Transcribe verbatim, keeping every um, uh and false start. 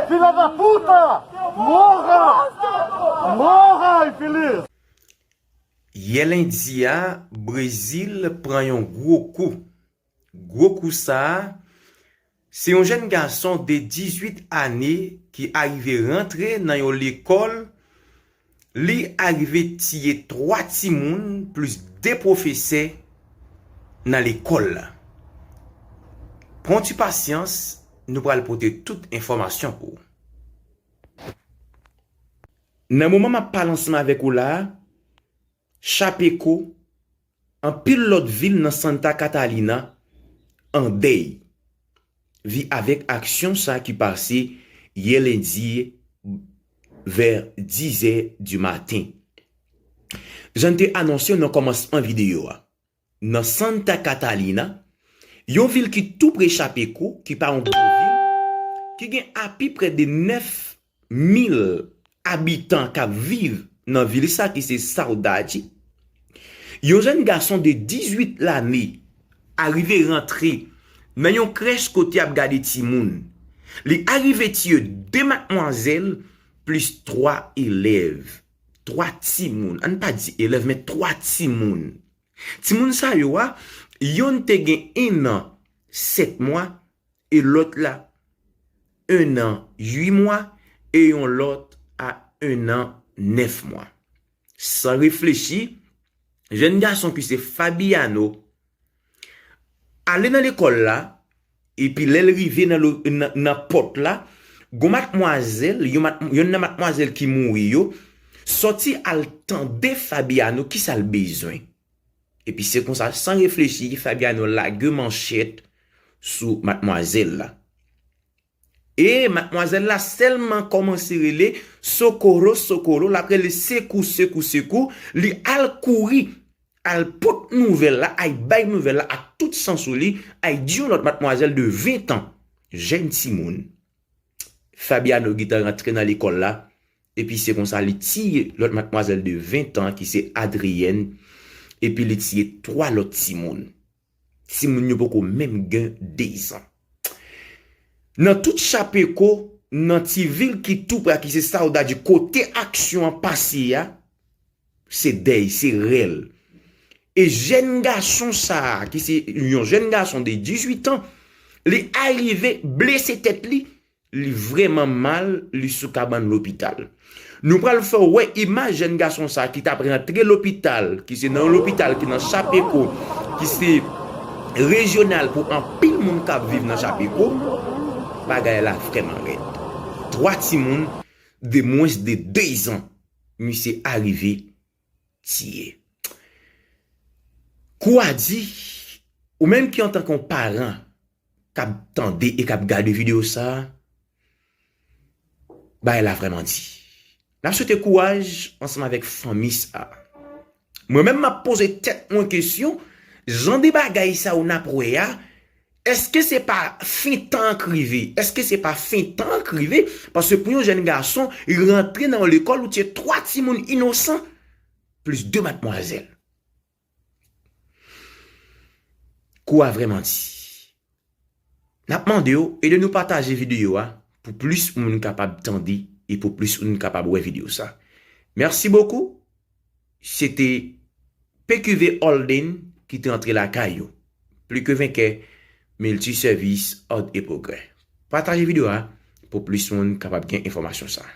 Filha da puta! Morra! Morra, infeliz! Yè lendi a, Brezil pran yon gwo kou. Gwo kou sa a, se yon jèn gason de dizuit ane ki arive rantre nan yon lekòl. Li arive tiye twa timoun plis de pwofesè nan lekòl la. Pran ti pasyans, nou pral pote tout enfòmasyon pou ou. Nan moman m ap pale ansanm avèk ou la a, Chapecó, anpil lòt vil nan Santa Catalina an dèy vi avèk aksyon sa ki pase yè lendi vè dizè di maten. Jan n te anonse w nan kòmansman videyo a, nan Santa Catalina, yon vil ki tou pre Chapecó, ki pa yon gwo vil, ki gen apiprè de nèf mil abitan k ap viv nan vil sa ki se Saudade, yon jèn gason de dizuit lane arive rantre nan yon krèch kote y ap gade timoun. Li arive tiye de matmwazèl plis twa elèv. Twa timoun. Ann pa di elèv, men twa timoun. Timoun sa yo a, yonn te gen en an sèt mwa, e lòt la, en an uit mwa, e yon lòt a en an nèf mwa. San reflechi, jèn gason ki se Fabiano ale nan lekòl la, epi lè l rive nan, lo- nan, nan pòt la, gon matmwazèl, yon, mat, yon nan matmwazèl ki mouri yo, sòti al tande Fabiano kisa l bezwen. Epi se konsa, san reflechi, Fabiano lage manchèt sou matmwazèl la. E matmwazèl la sèlman kòmanse rele Socorro, Socorro, l ap rele sekou, sekou, sekou, li al kouri, al pot nouvèl la, ay bay nouvèl la ak tout sans ou li, ay di yon lòt matmwazèl de ven tan, jèn timoun. Fabiano gentan rantre nan lekòl la, epi se konsa li tiye lòt matmwazèl de ven tan ki se Adrienne, epi li tiye twa lòt timoun. Timoun yo poko menm gen de zan. Nan tout Chapecó, nan ti vil ki tou pre a ki se Saudade, kote aksyon an pase a, se dèy, se rèl. E jèn gason sa a, ki se yon jèn gason de dizuit an, li arive blese tèt li, li vrèman mal, li sou kabann lopital. Nou pral fè w wè imaj jèn gason sa a ki t ap rantre lopital, ki se nan yon lopital ki nan Chapecó, ki se rejyonal pou anpil moun k ap viv nan Chapecó. Bagay la vrèman rèd. Twa timoun de mwens de de zan, misye arive tiye. Kou a di, ou menm ki antanke yon paran k ap tande e k ap gade videyo sa a, bagay la vrèman di. N ap swete kouraj ansanm avèk fanmi sa a. Mwen menm, m ap poze tèt mwen kesyon, jan de bagay sa yo n ap wè a, èske se pa fen tan an k rive? Èske se pa fen tan an k rive? Paske pou yon jèn gason rantre nan yon lekòl, ou tiye twa timoun inosan, plis de matmwazèl. Kou a vrèman di. N ap mande w, ede nou pataje videyo a pou plis moun kapab tande e pou plis moun kapab wè videyo sa. Merci beaucoup. Se te P Q V Holden ki te antre lakay ou. Plus que vainqueur, multi service, ordre et progrès. Pataje videyo a pou plis moun kapab gen enfòmasyon sa.